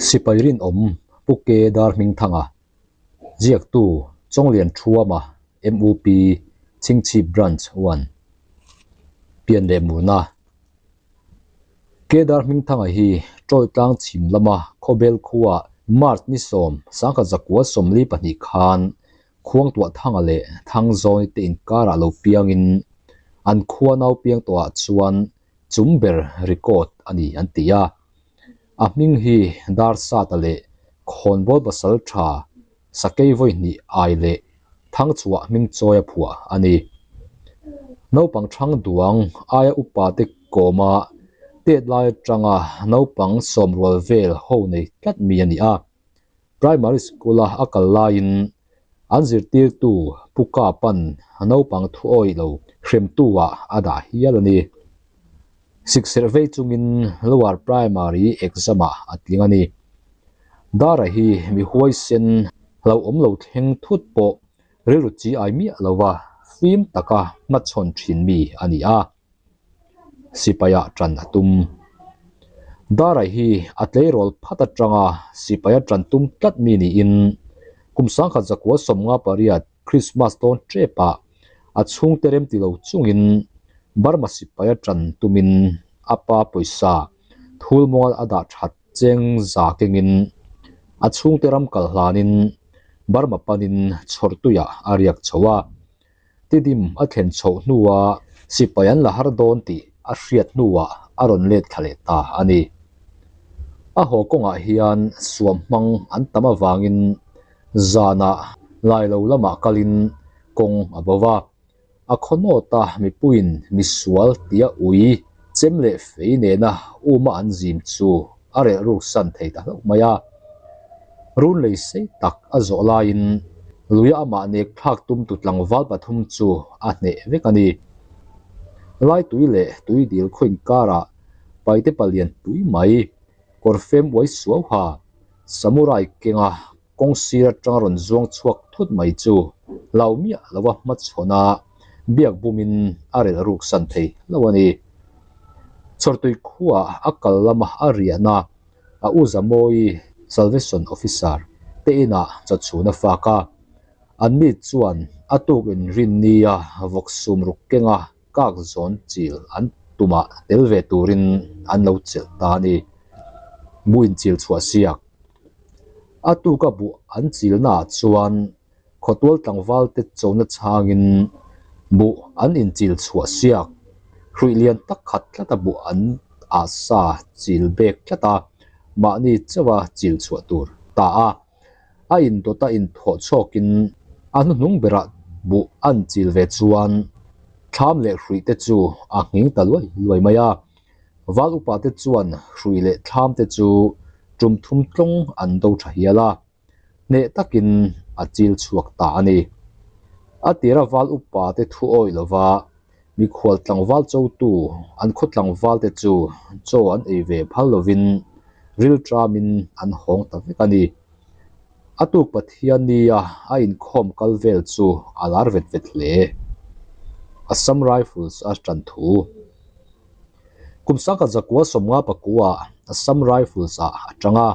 Sipai rinawm Pu Ke Darhmingthanga, ziaktu Chawnglian Thuama, MUP, Chhingchhip Branch one, pian leh murna. Kedar Hmingthanga hi Tawitlang chhim lama Khawbel khuaah March ni 1142 khan Khuangtuahthanga leh Thangzawni te inkarah lo piangin an khua nau piang tawhah chuan chum ber record a ni an ti a. A hming hi Darsata leh Khawnbawl pasal tha Sakei vawi hnih ai leh Thangchhuah hming chawi a phuah a ni. Naupang thang duang aia upa te kawma tet lai atanga naupang sawmrual vel ho nei tlat mi a ni a. Primary school a a kal laiin an zirtirtu Pu Kapa'n naupang thu awih lo hremtu ah a dah hial a ni. Sikserh vei chungin Lower Primary exam ah a tling a ni. Dara hi mi huaisen hlauhawm lo thleng thut pawh rilru chi ai miah lova fim taka hmachhawn thin mi a ni a. Sipaia ṭan a tum. Dara hi a tleirawl phat aṭanga sipaia ṭan tum tlat mi niin kum 1958 Krismas dawn ṭepah a chhungte remti lo chungin Burma sipaia ṭan tumin a pa pawisa thul mual a dah ṭhat cheng za kengin a chhungte ram kal hlanin Burma panin chhawrtuiah a riak chho a. Tidim a thlen chhoh hnua sipai an la har dawn tih a hriat hnuah a rawn let thla leh ta a ni. A haw kawngah hian suam hmang an tam avangin zanah lai lo lamah kalin kawng a bo va. A khaw nawta mipuiin misual tia ui chem leh fei nena uma an zim chu a relh ruk san thei ta hlauh mai a. Run lei sei tak a zawh laiin luia amah nek thlak tumtu tlangval pathum chu a hneh vek a ni. Laitui leh tuidil khaw inkarah paite palian pui mai kawr fem uai suau ha samurai kenga kawng sir atanga rawn zuang chhuak thut mai chu lau miah lova hmachhawn a biak bumin a relh ruk san thei lo a ni. Chhawrtui khuaah a kal lama a riahna a u Zamawi Salvation Officer te inah chawchhun a fak a, anni chuan a tuk inrinnia vawk sum ruk kenga kak zawn chil an tumah tel ve turin an lo chelh ta a ni. Buh inchil chhuah siak. A tuka buh an chilnaah chuan Khawtual tlangval te chona chhangin buh an inchil chhuah siak. Hruih lian tak khat tlata buh an ah sa chil bek tlat a, mahni chauha chil chhuah tur ta a. A indawta inthawh chhawkin a hnuhnung berah buh an chil ve chuan thlam leh hruih te chu a nghing ta luai luai mai a. Val upa te chuan hruih leh thlam te chu tum thum tlawng an do tha hial a. Hneh takin a chil chhuak ta a ni. A tira val upa te thu awih lova mikhual tlangval chotu an khaw tlangval te chu chaw an ei ve phal lovin rilṭamin an hawng ta vek a ni. A tuk Pathiannia a inkhawm kal vel chu a lar vet vet hle. Assam Rifles a ṭan thu. Kum 1959 Assam Rifles ah a ṭang a.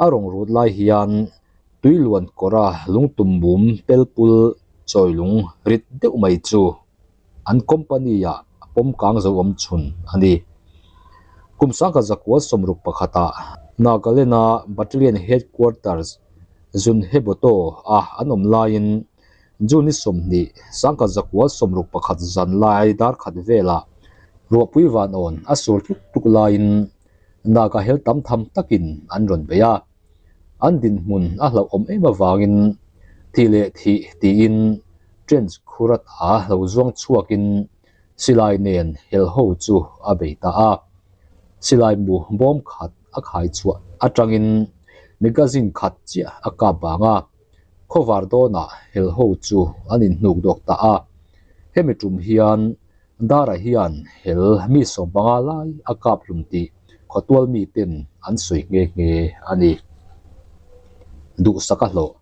A rawn rut lai hian tui luan kawra lungtum mum pelpul chawi lung rit deuh mai chu an company ah a pawm kang zo awm chhun a ni. Kum 1961 ah Nagaland a Battalion Headquarters Zunheboto a an awm laiin June ni 20, 1961 zan lai dar khat velah ruahpui vanawn a sur tluk tluk laiin Naga hel tam tham takin an rawn bei a, an dinhmun a hlauhawm em avangin thih leh thih tiin trench khur ata lo zuang chhuakin silai nen hel ho chu a bei ta a. Silai mu bawm khat a khai chhuah atangin magazine khat chiah a kap vang a, khawvar dawnah hel ho chu an inhnuk dawk ta a. Hemi tum hian Dara hian hel mi 15 lai a kap hlum tih khawtual miten an sawi nghe nghe a ni. Duhsak a hlawh.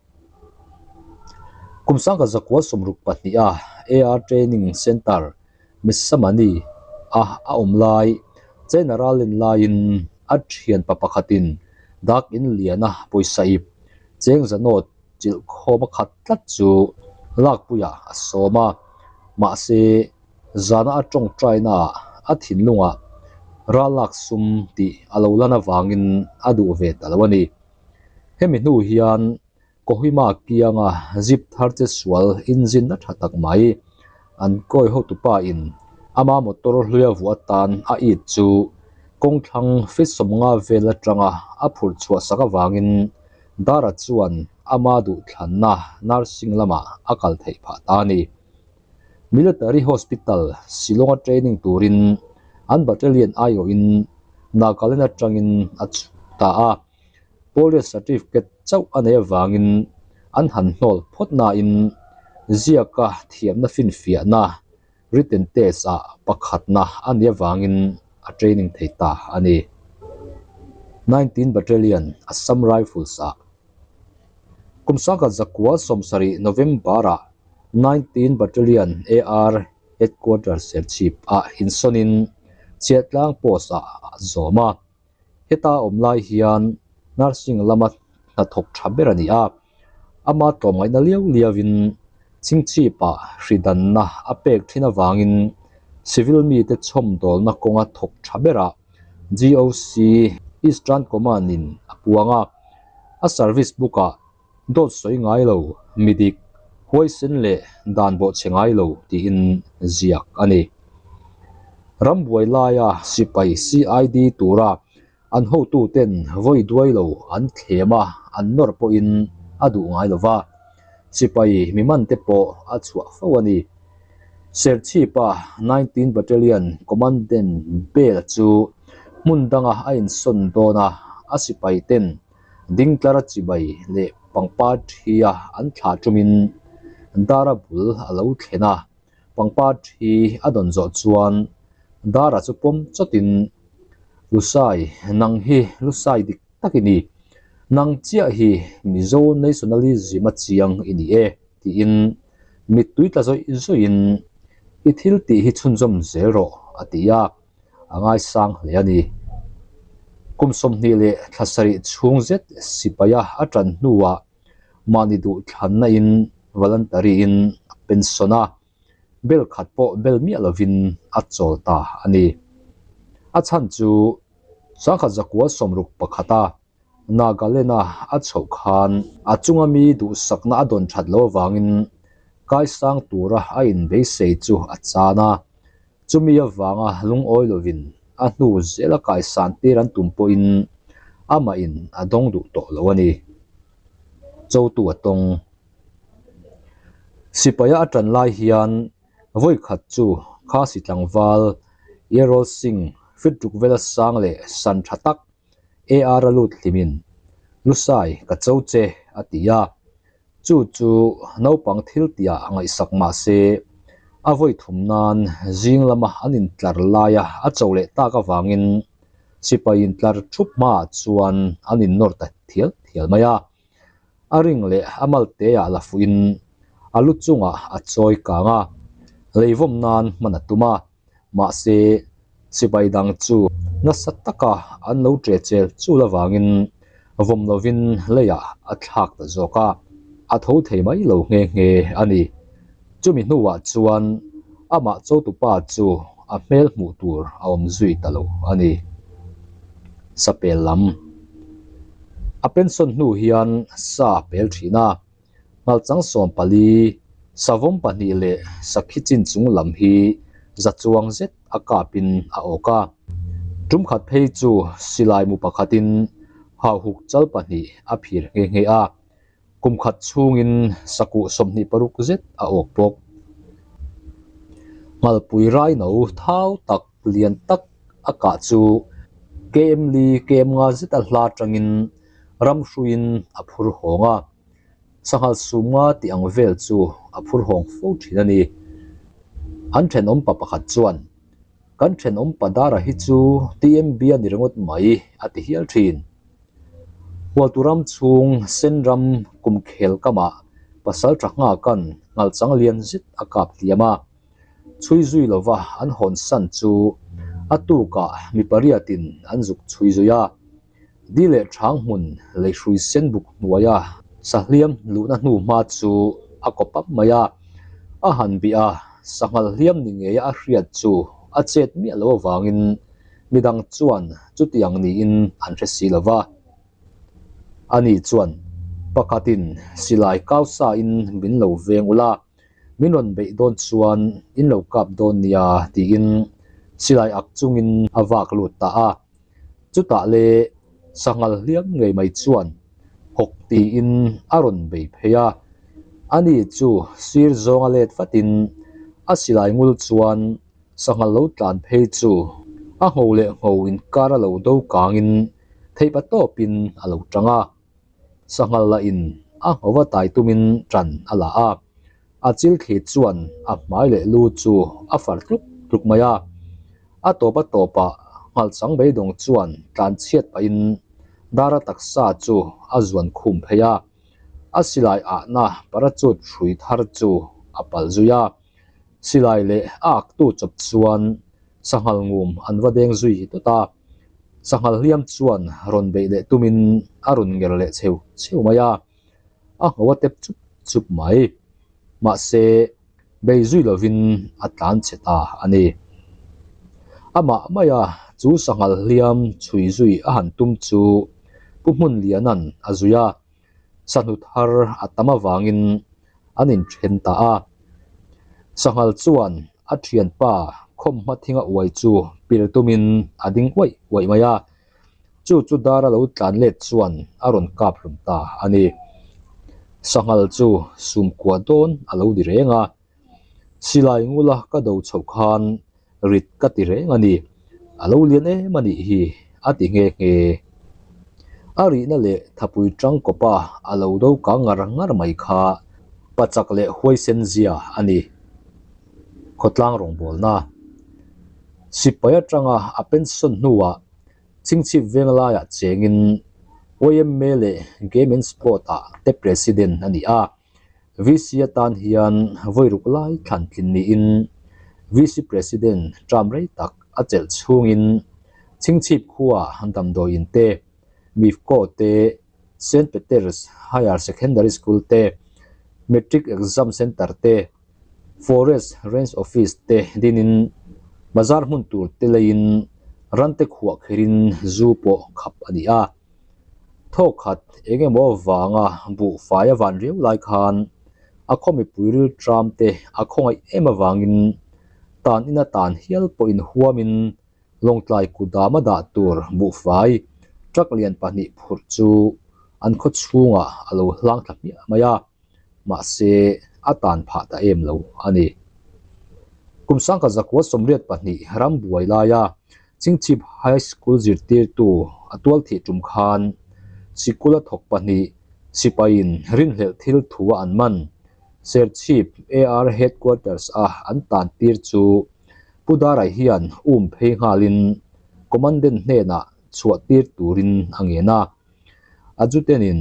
Kum 1962 a AR Training Centre, Missamani a a awm lai, China ral len laiin a thianpa pakhatin dak in liana pawisa ip cheng zanawt chilh khawm a khat tlat chu lakpuiah a sawm a, mahse zana a tawngtainaah a thinlungah ral lak sum tih a lo lan avangin a duh ve ta lo a ni. Hemi hnu hian Kohima kianga zip thar che sual inzinna tha tak mai an kawi hotupa in ama motor hluia vuah atan a it chu kawngthlang feet 50 vel atanga a phurh chhuah sak avangin Dara chuan ama duhthlanna nursing lamah a kal theih phah ta a ni. Military Hospital Shillong-a training turin an battalion aiawhin Nagaland atangin a chhuk ta a. Police certificate chauh a nei avangin an han hnawl phawt nain ziaka thiamna finfiahna written test ah pakhatna a nih avangin a training thei ta a ni. 19 Battalion Assam Rifles ah kum 1970 November ah 19 Battalion AR Headquarters Serchhip ah insawnin Chhiahtlang Post ah a zawm a. Heta awm lai hian nursing lama hnathawk tha ber a ni a, ama tlawmngaihna liau liauin chingchhipah hridanna a pek thin avangin civil mite chhawmdawlna kawnga thawk tha berah GOC Eastern Command-in a puang a, a service book-ah Dawt sawi ngai lo, mi dik, huaisen leh dan bawhchhe ngai lo tiin ziak a ni. Rambuai laia sipai CID tura an hotuten vawi duai lo an thlem a, an nawr pawhin a duh ngai lo va, sipai mi mante pawh a chhuah fo a ni. Serchhipa 19 Battalion Commandant Bell chu hmun danga a insawn dawn a, a sipaiten Dingtlara chibai leh pangpar thi-a an thlah ṭumin Dara bul a lo thlen a, pangpar thi a dawn zawh chuan Dara chu pawm chawtin, Lusai, nang hi Lusai dik tak i ni. Nang chiah hi Mizo nationalism-a chiang i ni e, tiin mittui tla zawih zawihin, I thil tih hi chhunzawm zel rawh, a ti a. a ngaisang hle a ni. Kum 20 leh thla sarih chhung zet sipaia a tan hnuah mahni duh thlanna in voluntary in a pension a, bel khat pawh bel miah lovin a chawl ta a ni. A chhan chu 1961 a Nagaland-a a chhoh khan a chunga mi duhsakna a dawn that loh avangin kaisang tura a inbeisei chu a chan a, Chumi avanga lungawi lovin a hnu zela kaisan tir an tum pawhin amahin a dawng duh tawh lo a ni. Chotu a tawng. Sipaia a tan lai hian vawi khat chu Khasi tlangval Errol Singh fit ruk vela sang leh san tha tak AR a lut hlimin Lusai ka cho che a ti a. Chu chu naupang thil tihah ngaihsak mah se, a vawi thum nan zing lama an intlar laia a cho leh tak avangin sipai intlar thup hmaah chuan an innawr ta thial thial mai a. A ring leh a malteah la fuhin a lu chungah a chawi kang a, leivawm nan hman a tum a. Mahse, sipai dang chu nasa taka an lo ṭe chel chul avangin vawm lovin leiah a thlak ta zawk a, a tho thei mai lo nghe nghe a ni. Chumi hnuah chuan amah chotupa chu a hmel hmuh tur a awm zui ta lo a ni. Sapel lam a pension hnu hian sa a pel thin a. Nghalchang 14, savawm pahnih leh sakhi chin chung lam hi za chuang zet a kapin a awk a. Tum khat phei chu silai mu pakhatin hauhuk chal pahnih a phir nghe nghe a. Kum khat chhungin sakuh 26 zet a awk bawk. Nghalpui raino thau tak lian tak a kah chu KM li KM nga zet a hla atangin ram hruiin a phur hawng a. Sanghal sumnga tih ang vel chu a phur hawng fo thin a ni. An thenawm pa pakhat chuan, Kan thenawm pa Dara hi chu TMB a ni ringawt mai, a ti hial thin. Hualtu ram chhung Senram kum khel kamah. Pasalṭha Nghaka'n ngalchang lian zet a kap hliam a. Chhui zui lova an hawn san chu a tukah mi pariatin an zuk chhui zui a. Di leh ṭhang hmun lei hrui sen buk hnuaia sahliam luhna hnu hma chu a kaw pap mai a. A han bih a, sanghal hliam ni ngeia a hriat chu a chet miah lo avangin midang chuan chutiang niin an hre si lo va. Ani chuan, Pakhatin silai kau sain min lo veng ula, min rawn beih dawn chuan in lo kap dawn nia tiin silai ak chungin a vak lut ta a. Chutah le sanghal hliam ngei mai chuan hawk tiin a rawn bei phei a. Ani chu sir zawnga let vatin a silai ngul chuan sanghal lo tlan phei chu a ngho leh ngho inkar a lo do kangin theihpa tawpin a lo tang a. Sanghal lahin a nghova tai tumin tan a la a, a chil thli chuan a hmai leh lu chu a far tluk tluk mai a. A tawp a tawpah nghalchang beidawng chuan tlan chhiat pahin Dara taksa chu a zuan khum phei a, a silai ahna parachute hrui thar chu a palh zui a. Silai leh a aktu chawp chuan sanghal ngum an va deng zui tawt a, sanghal hliam chuan rawn beih leh tumin a rawn nger leh cheu cheu mai a, a ngho a tep chup chup mai. Mahse, bei zui lovin a tlan chhe ta a ni. Amah maia chu sanghal hliam chhui zui a han tum chu Pu Hmunliana'n a zui a, sahnu thar a tam avangin an inthen ta a. Sanghal chuan a thianpa khawmhma thinga uai chu pil tumin a ding uaih uaih mai a, chu chu dara lo tlan let chuan a rawn kap hlum ta a ni. Sanghal chu sumkua dawn a lo ni reng a, Silai ngula ka do chhoh khan rit ka ti reng a ni, a lo lian em a nih hi, a ti nghe nghe. A rihna leh thapui tangkawpa a lo do kang ngar ngar mai kha pachak leh huaisen zia a ni. Khawtlang rawngbawlna Sipai atanga a pension hnuah Chingchhip veng laiah chengin YMA leh Game and Sport-ah te President a ni a. VC atan hian vawi ruk lai thlan tlin niin VC President term rei tak a chelh chhungin Chhingchhip khua damdawiin te, Mifco te, Saint Peter's Higher Secondary School te, Matric Exam Centre te, Forest Range Office te dinin bazar hmun tur te leiin rante khuah kherin zu pawh khap a ni a. Thawk khat eng emaw avanga buhfai a van riau lai khan a khaw mipui ril tram te a khawngaih em avangin tan ina tan hial pawh inhuamin Lawngtlai kudam a dah tur buhfai truck lian pahnih phurh chu an khaw chhungah a lo hlang thla hmiah mai a. mahse a tan phah ta em lo a ni. Kum sangkhat zakua 82 ram buai laia Chingchhip High School zirtirtu a tual thih tum khan sikul a thawk pahnih sipaiin rinhlelh thil thu a an man Serchhip AR Headquarters a an tan tir chu Pu Darai hian um phei nghalin Commandant hnenah chhuah tir turin a ngen a. A chutenin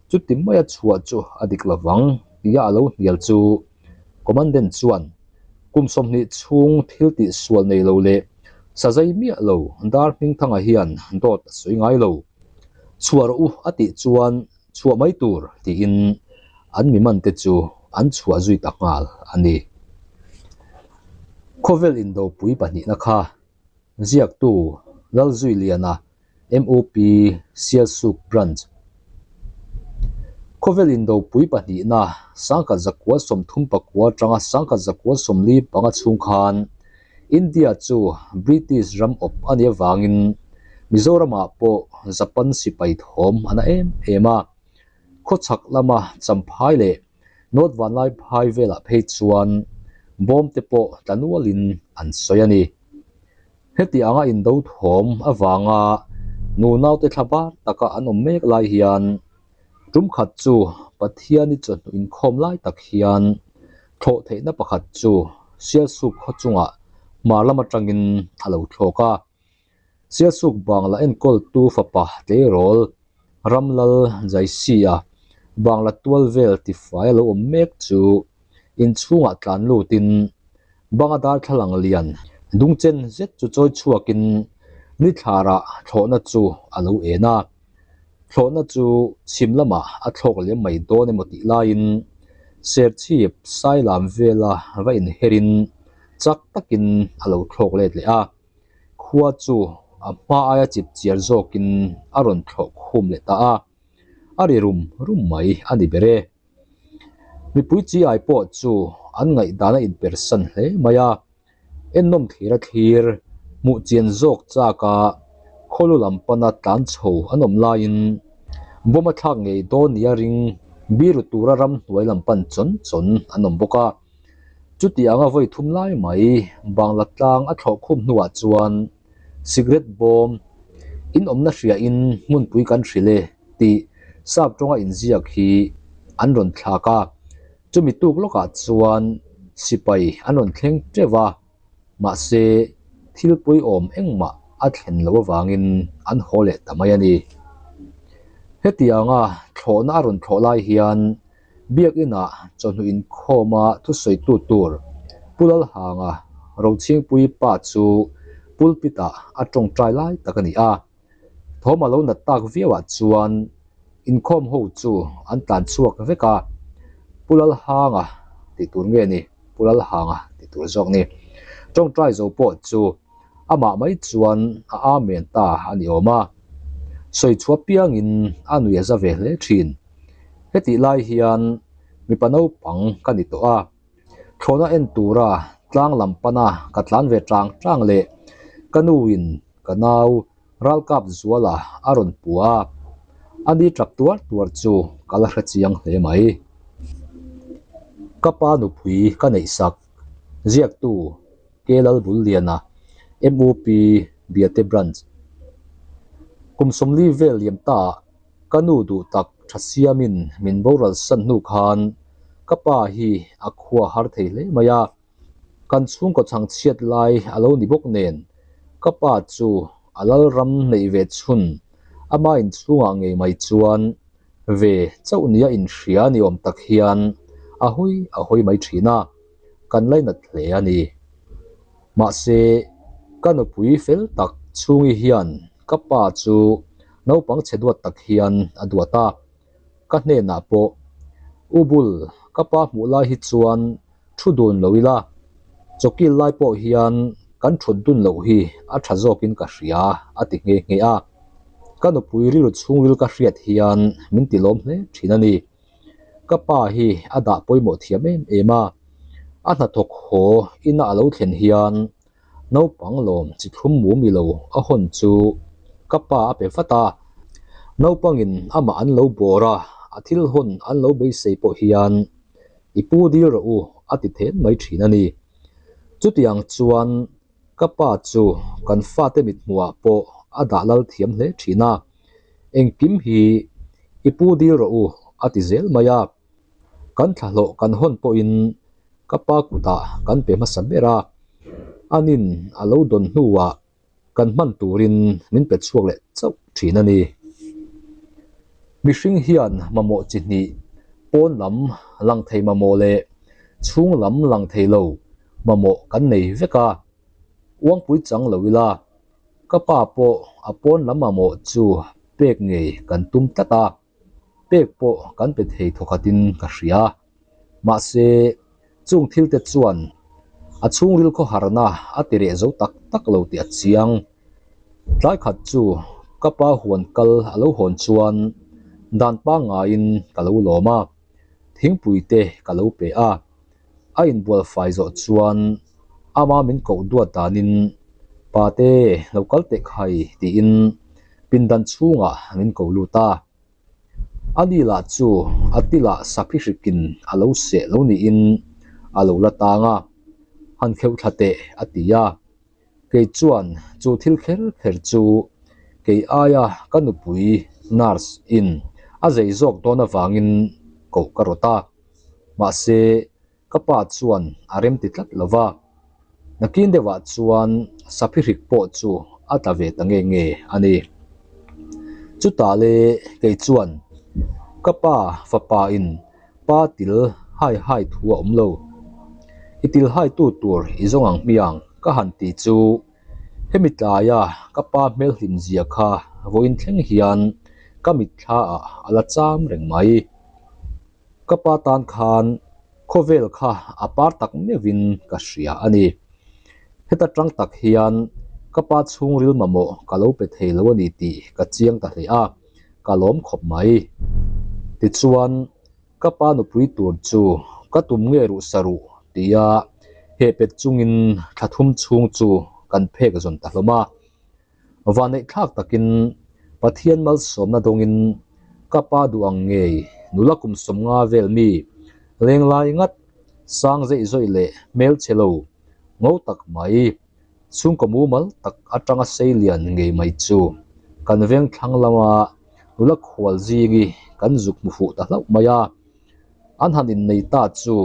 chuti maia chhuah chu a dik lo vang tia a lo hnial chu Commandant chuan kum 20 chhung thil tih sual nei lo leh sazai miah lo dar hmingthanga hian dawt a sawi ngai lo. Chhuah rawh u a tih chuan chhuah mai tur tiin an mi man te chu an chhuah zui ta nghal a ni. Khawvel indopui pahnihna kha ziaktu Lalzuiliana MOP Sialsuk Branch. Khawvel indopui pahnihna 1939 atanga 1945 chhung khan India chu British ram awp a nih avangin Mizoramah pawh Japan sipai thawm a na em em a. Khawchhak lama Champhai leh North Vanlaiphai velah phei chuan bawm te pawh tla nualin an sawi a ni. Heti anga indo thawm avanga nunaute thla bar taka an awm mek lai hian tum khat chu Pathiani chawhnu inkhawm lai tak hian thlawh theihna pakhat chu Sialsuk khaw chungah hmar lam atangin a lo thlawk a. Sialsuk Bangla enkawltu fapa tleirawl Ramlal Jaisia. Bangla tual vel tifai a lo awm mek chu inchhungah tlan lutin banga darthlalang lian dungchen zet chu chawi chhuakin nithlarah thlawhna chu a lo en a. Thlawhna chu chhim lamah a thlawk lem mai dawn emaw tih laiin Serchhip Sailam vela va inherin chak takin a lo thlawk let leh a. Khua chu a hma aia chip chiar zawkin a rawn thlawh khum leh ta a, a ri rum rum mai a ni ber e. Mipui chi ai pawh chu an ngaihdan a inpersan hle mai a, ennawm thlir a thlir, hmuh chian zawk chak a khawlu lam pana tlan chho an awm laiin bomb a thlak ngei dawn nia ring biru tura ramhnuai lam pan chawn chawn an awm bawk a. Chuti anga vawi thum lai mai Bangla tlang a thlawh khum hnuah chuan Cigarette bawm in awmna hriain hmunpui kan hrilh e tih sap tawnga inziak hi an rawn thlak a, chumi tuk lawkah chuan sipai an rawn thleng teuh a, mahse thil puiawm engmah a thlen loh avangin an haw leh ta mai a ni. Hetianga thlawhna a rawn thlawh lai hian Biakinah chawhnu inkhawma thusawitu tur Pu Lalhanga Rochhingpui pa chu pulpit-ah a tawngtai lai tak a ni a. Thawm a lo nat tak viauah chuan inkhawm ho chu an tlan chhuak vek a, Pu Lalhanga tih tur nge ni, Pu Lalhanga tih tur zawk ni. Tawngtai zo pawh chu amah mai chuan a amen ta a ni awm a, sawi chhuah piangin a nui a za ve hle thin. Hetih lai hian mipa naupang ka ni tawh a, thlawhna en tura tlang lam pana ka tlan ve tang tang leh ka nuin ka nau ralkap zuala a rawn pua a, a ni tap tuar tuar chu ka la hre chiang hle mai. Ka pa nupui ka neih sak ziaktu K Lalbulliana, MUP Biate Branch. Kum 40 vel liam ta ah ka nu duh tak tha siamin min boral san hnu khan ka pa hi a khua har thei hle mai a, kan chhungkaw chhang chhiat lai a lo ni bawk nen ka pa chu a lalram neih ve chhun ama inchhungah ngei mai chuan ve chauh nia inhria ni awm tak hian a hawi a hawi mai thin a. kan lainat hle a ni. Mahse, ka nupui fel tak chhungi hian ka pa chu naupang chhe duat tak hian a duat a, ka hnenah pawh, U Bul, ka pa hmuh lai hi chuan thu dun lo ila, chawkil lai pawh hian kan thut dun loh hi a tha zawkin ka hria a ti nghe nghe a. Ka nupui rilru chhungril ka hriat hian min ti lawm hle thin a ni. Ka pa hi a dah pawimawh thiam em em a, a hnathawk haw ina a lo thlen hian naupang lawm chi thlum mum i lo a hawn chu ka pa a pe vat a, naupangin amah an lo bawr a, a thil hawn an lo beisei pawh hian i pu dil rawh u a ti then mai thin a ni. Chutiang chuan Ka pa chu kan fate mithmuhah pawh a dah lal thiam hle thin a, engkim hi i pu dil rawh u a ti zel mai a, kan thlahlawh kan hawn pawhin ka pa kutah kan pe hmasa ber a, anin a lo dawn hnuah kan hman turin min pe chhuak leh chauh thin a ni. Mihring hian mamawh chi hnih pawn lam lang thei mamawh leh chhung lam lang thei lo mamawh kan nei vek a, uangpui chang lo ila, ka pa pawh a pawn lam mamawh chu pek ngei kan tum tlat a, pek pawh kan pe thei thawkhatin ka hria. Mahse, chung thil te chuan a chhungril khawharna a ti reh zo tak tak lo tih a chiang. Tlai khat chu ka pa huan kal a lo hawn chuan dan pangngaiin ka lo lawm a, thingpui te ka lo pe a. A inbual fai zawh chuan ama min koh duat danin, Pate, lo kal teh khai tiin pindan chhungah min ko lut a. Ani lah chu a tilah saphi hrikin a lo seh lo niin a lo la tang a, Han kheuh thla teh a ti a. Kei chuan chu thil kher kher chu kei aia ka nupui nurse in a zei zawk dawn avangin koh ka rawt a. Mahse, ka pa chuan a rem ti tlat lo va, nakin deuhah chuan saphi hrik pawh chu a tla ve ta nge nge a ni. Chutah le kei chuan, Ka pa fapa in pa til hai hai thu a awm lo. I til hai tu tur i zawng ang hmiang ka han ti chu hemi tlaia ka pa hmel hlim zia kha vawiin thleng hian ka mitthla ah a la cham reng mai. Ka pa tan khan khawvel kha a par tak meuhin ka hria a ni. Heta tang tak hian ka pa chhungril mamawh ka lo pe thei lo a ni tih ka chiang ta hle a, ka lawm khawp mai. Tichuan, ka pa nupui tur chu ka tum nge ruh sa ruh tia heh pet chungin thla thum chhung chu kan phek zawn ta hlawm a. Vanneih thlak takin Pathian malsawmna dawngin ka pa duh ang ngei nula kum 50 vel mi lenglai ngat sang zeih zawih leh hmelchhe lo ngo tak mai chhungkaw mumal tak atanga sei lian ngei mai chu kan veng thlang lama nula khual zingi kan zuk hmu fuh ta hlauh mai a. An han innei ta chu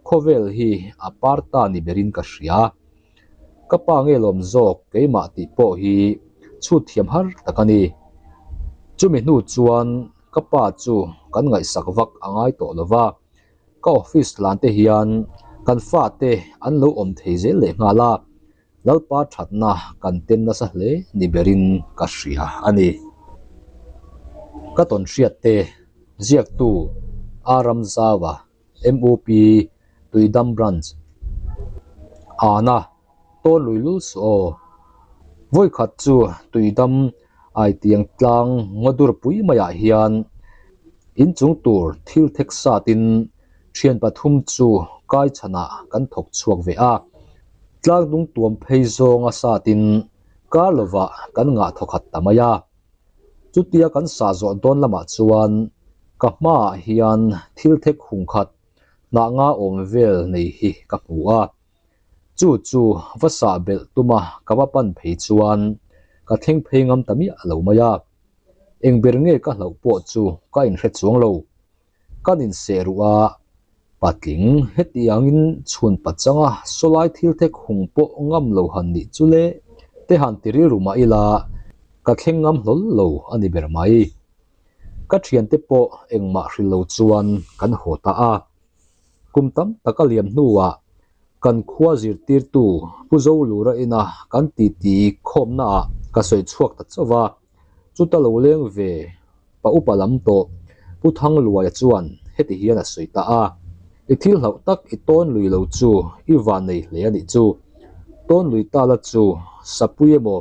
khawvel hi a par ta ni berin ka hria. Ka pa nge lawm zawk keimah tih pawh hi chhut thiam har tak a ni. Chumi hnu chuan ka pa chu kan ngaihsak vak a ngai tawh lo va, ka office lan te hian kan fate an lo awm thei zel leh nghal a, Lalpa thatna kan tem nasa hle ni berin ka hria a ni. Ka tawn hriat te ziaktu Aram Zaua. MOP, Tuidam Branch, Ana, tawn lui lul suh aw. Vawikhat chu Tuidam Aitiang tlang ngaw dur pui maiah hian inchung tur thil thek satin thian pathum chu kai chhanah kan thawk chhuak ve a. Tlang dung tuam phei zawnga satin kar lovah kan ngah thawkhat ta mai a. Chutia kan sah zawh dawn lamah chuan ka hmaah hian thil thek hung khat hnah nga awm vel nei hi ka hmu a. Chu chu va sah belh tuma ka va pan phei chuan ka thleng phei ngam ta miah lo mai a. Eng ber nge ka hlauh pawh chu ka inhre chuang lo. Kan inseh ruh a, patling hetiangin chhun pachanga sawlai thil thek hung pawh ngam lo han nih chu le te han ti rilru mah ila ka thleng ngam hlawl lo a ni ber mai. Ka thiante pawh engmah hrilh lo chuan kan haw ta a. Kum tam tak a liam hnuah kan khua zirtirtu Pu Zolura ina kan titi khawmnaah ka sawi chhuak ta chauh va. Chuta lo leng ve pa upa lam tawh Pu Thangluaia chuan heti hian a sawi ta a, I thil hlauh tak i tawn lui lo chu i van nei hle a nih chu. Tawn lui ta la chu sapui emaw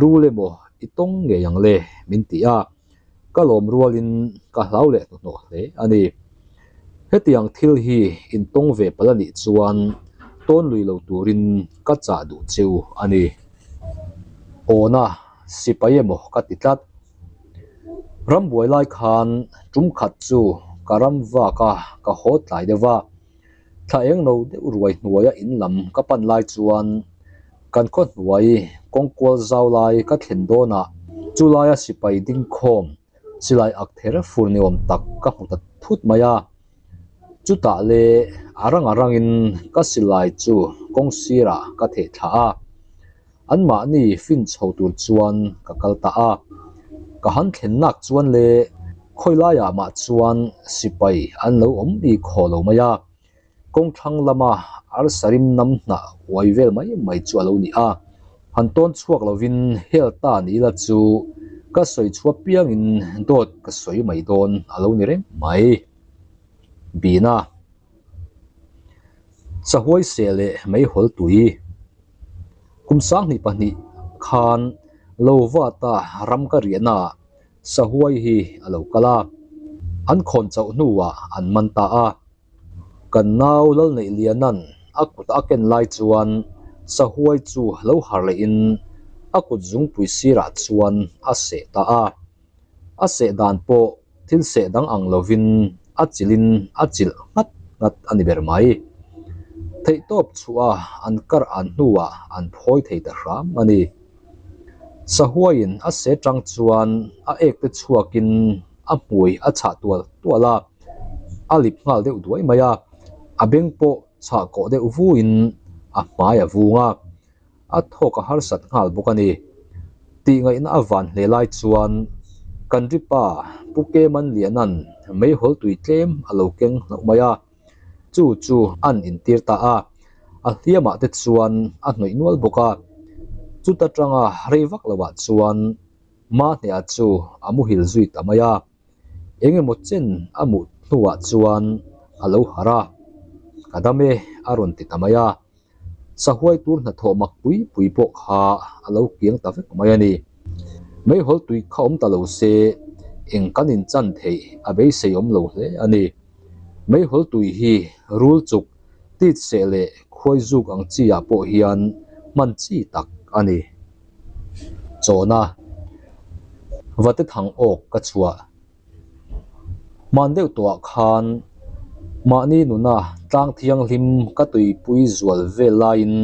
rul emaw i tawng ngei ang le min ti a, ka lawm rualin ka hlau leh hnuhnawh hle a ni. Hetiang thil hi in tawng ve palh a nih chuan tawn lui lo turin ka chah duh cheu a ni. Awna sipai emaw ka ti tlat. Rambuai lai khan tum khat chu ka ram vak a ka haw tlai deuh va, thla eng lo deuh ruai hnuaia in lam ka pan lai chuan kan khaw hnuai kawng kual zau lai ka thlen dawnah chu laia sipai ding khawm silai ak ther fur ni awm tak ka hmu ta thut mai a. Chutah le a rang a rangin ka silai chu kawng sirah ka theh thla a. Anmahni fin chho tur chuan ka kal ta a. Ka han thlen nak chuan le khawi laiah mah chuan sipai an lo awm bik haw lo mai a. Kawng thlang lama arsarim nam hnah uai vel mai mai chu a lo ni a. Han tawn chhuak lovin hel ta ni ila chu ka sawi chhuah piangin dawt ka sawi mai dawn a lo ni reng mai. Bina. Sahuai seh leh meihawl tui. Kum 22 khan lo vata ram ka riahnaah sahuai hi a lo kal a, an khawn chauh hnuah an man ta a. Kan nau Lalneihliana'n a kut a ken lai chuan sahuai chu lo har lehin a kut zungpui sirah chuan a seh ta a. A seh dan pawh thil seh dang ang lovin a chilhin a chilh nghat nghat a ni ber mai. Theihtawp chhuah a an kar an hnuah an phawi thei ta hram a ni. Sahuaiin a seh tang chuan a ek te chhuakin a hmui a chhah tual tual a, a lip nghal deuh duai mai a, a beng pawh chhah kawh deuh vuin a hmai a vung a. A thawk a harsat nghal bawk a ni. Tih ngaihna a van hle lai chuan Kan ripa Pu Keman Lianan meihawl tui tlem a lo keng hlauh mai a, chu chu an intir ta a, a hliamah te chuan a hnawih nual bawk a. Chuta tanga rei vak loah chuan Mahneah chu a muhil zui ta mai a, eng emaw chen a muh hnuah chuan a lo harh a, Ka dam e a rawn ti ta mai a. Sahuai tur hnathawh mak pui pui pawh kha a lo kiang ta vek mai a ni. Meihawl tui kha awm ta lo se eng kan inchan theih a beisei awm lo hle a ni. Meihawl tui hi rul chuk, tit seh leh khuai zuk ang chi ah pawh hian hman chi tak a ni. Chawna Vate thang awk ka chhuah. Hman deuh tawhah khan mahni nuna tlang thianghlim ka tuipui zual vel laiin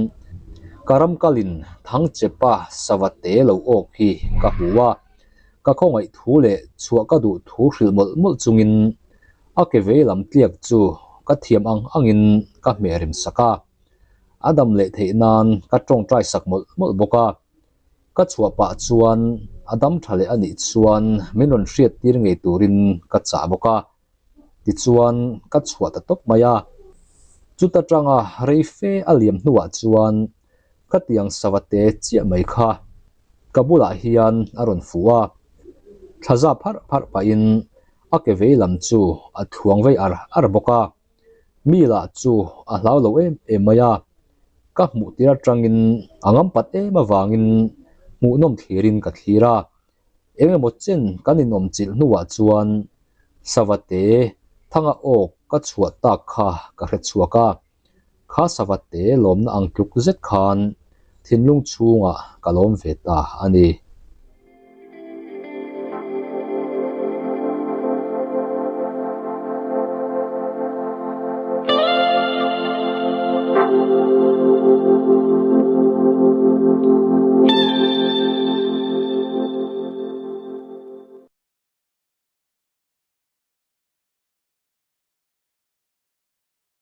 ka ram kalin Thangchepa Savate lo awk hi ka hmu a, ka khawngaih thu leh chhuah ka duh thu hrilh mawlh mawlh chungin a ke vei lam tliak chu ka thiam ang angin ka hmeh rem sak a, a dam leh theih nan ka tawngtai sak mawlh mawlh bawk a. Ka chhuah pah chuan a dam tha leh a nih chuan min rawn hriat tir ngei turin ka chah bawk a, tichuan ka chhuah ta tawp mai a. Chuta tanga rei fe a liam hnuah chuan ka tiang savate chiah mai kha ka bulah hian a rawn fuh a, thlaza pharh pharh pahin a ke vei lam chu a thluang vei ar ar bawk a. Mi lah chu a hlau lo em em mai a, ka hmuh tir atangin a ngam pat em avangin hmuhnawm thlirin ka thlir a, eng emaw chen kan inawm chilh hnuah chuan Savate thanga awk ka chhuah tak kha ka hre chhuak a, kha Savate lawmna ang tluk zet khan thinlung chhungah ka lawm ve ta a ni.